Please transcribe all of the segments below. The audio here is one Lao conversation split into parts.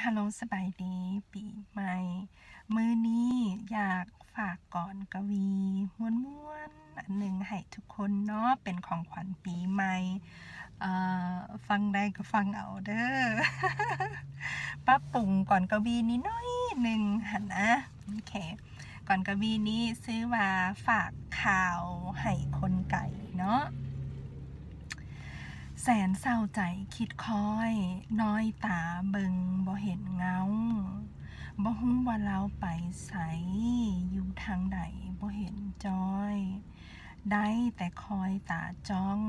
ຮາໂລ ສະບາຍດີ ປີໃໝ່ ມື້ນີ້ຢາກຝາກກອນກະວີມ່ວນໆ ອັນໜຶ່ງໃຫ້ທຸກຄົນເນາະ ເປັນຂອງຂວັນປີໃໝ່. ເອີ ຟັງໄດ້ກໍຟັງເອົາເດີ້ ປັບປຸງກອນກະວີນີ້ໜ້ອຍໜຶ່ງຫັ້ນນະ. ໂອເຄ ກອນກະວີນີ້ຊື່ວ່າ ຝາກຂ່າວໃຫ້ຄົນໄກເນາະ. ແສນເສົ້າໃຈຄິດຄອຍ ນ້ອຍຕາເບິ່ງບໍ່ເຫັນເງົາ ບໍ່ຮູ້ວ່າລາວໄປໃສ ຢູ່ທາງໃດບໍ່ເຫັນຈ້ອຍ ໄດ້ແຕ່ຄອຍຕາຈ້ອງ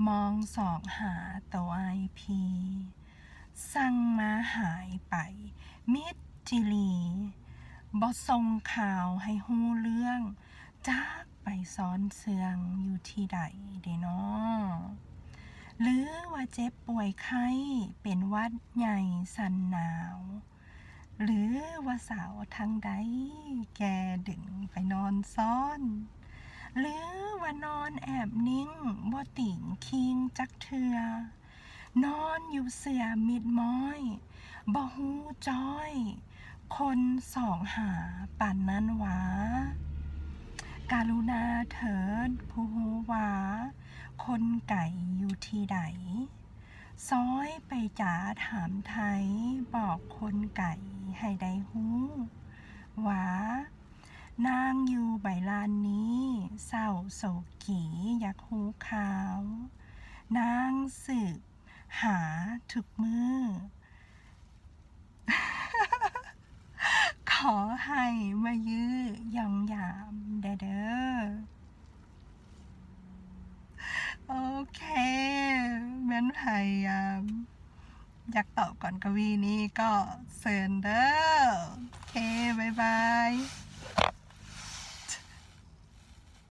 ມອງສອກຫາໂຕອ້າຍພີ່ ຊ່າງມາຫາຍໄປມິດຈີ່ຫຼີ່ ບໍ່ສົ່ງຂ່າວໃຫ້ຮູ້ເລື່ອງ ຈັກໄປຊ້ອນເຊື່ອງຢູ່ທີ່ໃດເດນໍ ຫຼືວ່າເຈັບປ່ວຍໄຂ້ ເປັນຫວັດໃຫຍ່ສັນໜາວ ຫຼືວ່າສາວທາງໃດແກ່ດຶງໄປນອນຊ້ອນ ຫຼືວ່ານອນແອບນິ່ງ ບໍ່ຕີງຄີງຈັກເທື່ອ ນອນຢູ່ເສື່ອມິດມ້ອຍ ບໍ່ຮູ້ຈ້ອຍ ຄົນສອກຫາປານນັ້ນຫວາ. ກະລຸນາເຖີດຜູ້ຮູ້ວ່າ ຄົນໄກຢູ່ທີ່ໃດ ຊອຍໄປຈາຖາມໄຖ່ ບອກຄົນໄກໃຫ້ໄດ້ຮູ້ວ່າ ນາງຢູ່ໃບລານນີ້ ເສົ້າໂສກີຢາກຮູ້ຂ່າວ ນາງສືບຫາທຸກມື້ ຂໍໃຫ້ມາຢື້ຢອງຢາມແດ່ເດີ້. ໂອເຄ ແມ່ນໃຜ ອາ ຢາກຕອບກອນກະວີນີ້ກໍເຊີນເດີ້. ໂອເຄ ບາຍບາຍ.